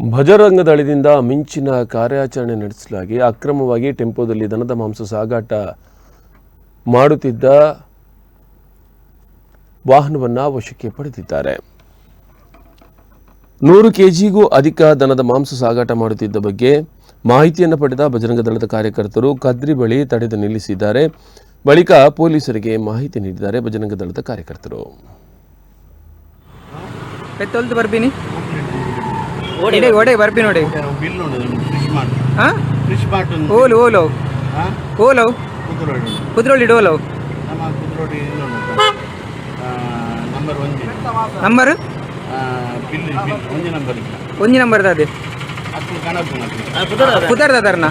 ಭಜರಂಗ ದಳದಿಂದ ಮಿಂಚಿನ ಕಾರ್ಯಾಚರಣೆ ನಡೆಸಲಾಗಿ ಅಕ್ರಮವಾಗಿ ಟೆಂಪೋದಲ್ಲಿ ದನದ ಮಾಂಸ ಸಾಗಾಟ ಮಾಡುತ್ತಿದ್ದ ವಾಹನವನ್ನು ವಶಕ್ಕೆ ಪಡೆದಿದ್ದಾರೆ. 100 ಕೆಜಿಗೂ ಅಧಿಕ ದನದ ಮಾಂಸ ಸಾಗಾಟ ಮಾಡುತ್ತಿದ್ದ ಬಗ್ಗೆ ಮಾಹಿತಿಯನ್ನು ಪಡೆದ ಬಜರಂಗ ದಳದ ಕಾರ್ಯಕರ್ತರು ಕದ್ರಿ ಬಳಿ ತಡೆದು ನಿಲ್ಲಿಸಿದ್ದಾರೆ. ಬಳಿಕ ಪೊಲೀಸರಿಗೆ ಮಾಹಿತಿ ನೀಡಿದ್ದಾರೆ ಬಜರಂಗ ದಳದ ಕಾರ್ಯಕರ್ತರು. ಪೆತ್ತೊಲ್ದು ಬರ್ಬಿನಿ ಒಡೆ ಒಡೆ ಬರ್ಬಿ ನೋಡಿ. ಬಿಲ್ ಉಂಡು ಫಿಶ್ ಮಾರ್ಟ್. ಹಾಂ. Fish mart. ಓಲು ಓಲು? ಹಾಂ. ಓಲವು? ಕುದ್ರೋಡಿ. ಕುದ್ರೋಳಿ ಓಲವು? ನಮ್ಮ ಕುದ್ರೋಡಿ ಇಲ್ಲುಂಡು, ನಂಬರ್ ಒಂಜಿ. ನಂಬರ್? ಬಿಲ್ ಬಿಲ್ ಒಂಜಿ ನಂಬರ್ ಇಲ್ಲ. ಒಂಜಿ ನಂಬರ್ ಅದೇ. ಅಷ್ಟು ಕಾಣಪುನ. ಪುದರ್ ದಾದಾರನ?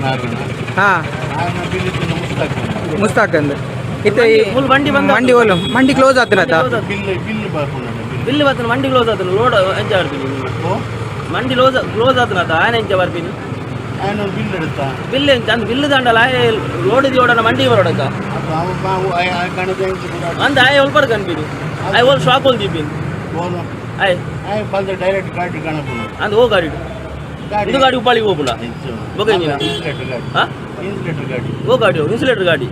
ನಾರನ. ಹಾಂ. ನಾರನ ಬಿಲ್ ಇತ್ತು, ಮುಸ್ತಾಕ್. ಮುಸ್ತಾಕ್ ಅಂದ್ ಇತ್ತೆ ಈ ಮಂಡಿ ಓಲು ಮಂಡಿ ಕ್ಲೋಸ್ ಆತನತ? ಬಿಲ್ ಬಿಲ್ ಬರ್ಪುಂಡು ಬಿಲ್. ಬಿಲ್ ಬರ್ತನ, ಮಂಡಿ ಕ್ಲೋಸ್ ಆತನ, ಲೋಡ್ ಎಂಚ ಬರ್ಪಿನಿ? ಓ. ಮಂಡಿ ಕ್ಲೋಸ್ ಕ್ಲೋಸ್ ಆತನ, ಆಯನ ಎಂಚ ಬರ್ಪಿನಿ? ఆయన ಬಿಲ್ എടുತ್ತ. ಬಿಲ್ ಎಂಚ ಅಂದ್ ಬಿಲ್ ದಾಂಡಲ ಆಯೆ ಲೋಡ್ ದಿಯೋಡನ ಮಂಡಿ ಬರೋಡಕ. ಅದು ಅವ ಬಾವು ಕಣದ ಎಂಚ? ಅಂದ ಆಯೆ ಒಲ್ಪರ್ ಕನ್ಪಿನಿ, ಆಯೆ ಓಲ್ ಶಾಪ್ ಓಲ್ ದೀಪಿನಿ. ಓನು? ಆಯ್. ಆಯ್ ಪಲ್ದ ಡೈರೆಕ್ಟ್ ಗಾಡಿ ಕಾಣಪುಂಡು. ಅಂದ್ ಓ ಗಾಡಿ? ಗಾಡಿ. ಇದು ಗಾಡಿ ಉಪ್ಪಾಳಿಗೆ ಹೋಗುಣ ಬೊಕ ಇಂಜಿನ. ಇನ್ಸುಲೇಟರ್ ಗಾಡಿ. ಹಾ. ಇನ್ಸುಲೇಟರ್ ಗಾಡಿ. ಓ ಗಾಡಿ? ಇನ್ಸುಲೇಟರ್ ಗಾಡಿ,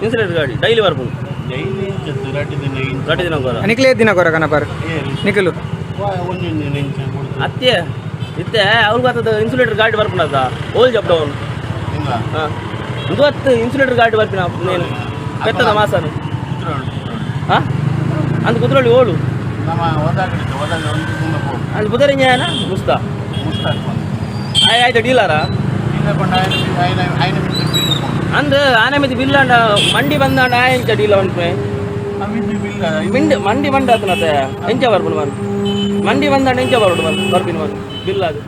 ಇನ್ಸುಲೇಟರ್ ಗಾಡಿ ಡೈಲಿ ಬರ್ಪುಂಡು. ಡೈಲಿ ಇಂಚತ್ತು ರಡ್ಡು ದಿನ ಇಂಚ. ಗಾಡಿ ದಿನ ಕೊರ. ನಿಕ್ಲೆ ದಿನ ಕೊರ ಕನಪರ್? ಏರು? ನಿಖಲು. ಒಂಜಿ ಒಂಜಿ ಇಂಚ ಕೊಡ್ತು. ಅತ್ತೆ ಇತ್ತೆ ಅವ್ರಿಗೆ ಆತದ ಇನ್ಸುಲೇಟರ್ ಗಾಡಿ ಬರ್ಪುಂಡದ ಓಲ್ ಜಬ್ಡ ಅವನು. ಇಲ್ಲ. ಹಾ, ಇದು ಹತ್ತು ಇನ್ಸುಲೇಟರ್ ಗಾಡಿ ಬರ್ಪಿನ ನೇನು ಪೆತ್ತದ ಮಾಸನು. ಕುದ್ರೋಳಿ, ಕುದ್ರೋಳಿ. ಹಾ, ಅಂದ್ ಕುದ್ರೋಳಿ ಓಳು? ನಮ್ಮ ಒದಾಗಡಿತ್ತು, ಒದಾಗ ಒಂದು ತುಂಬ ಪೋಡು. ಅಲ್ಲಿ ಬುದರಿಂಜಾಯನ ಮುಸ್ತಾ. ಮುಸ್ತಾಕ್ ಬಂದು. ಆಯ್ ಆಯ್ತು, ಡೀಲರಾ? ಇಲ್ಲ ಪಂಡ, ఆయన ఆయన ఆయన ಬಿಟ್ಟು ಬಿಲ್ ಪೋಡು. ಅಂದ್ ಆನೆ ಮಿತಿ ಬಿಲ್ಲಾಂಡ ಮಂಡಿ ಬಂದಾಂಡ ಆಯ್ ಎಂಚ ಡೀಲ ಅನ್ಪೆ? ಅವಿದ್ದು ಬಿಲ್. ಮಿಂಡ್ ಮಂಡಿ ಬಂಡ ಆತನತೆ ಎಂಚ ಬರ್ಪುಂಡು ಮನ್ ಮಂಡಿ ಬಂದಾಂಡ ಎಂಚ ಬರೋಡು ಮನ್ ಬರ್ಪಿನ ಮನ್ ಬಿಲ್ ಅದು.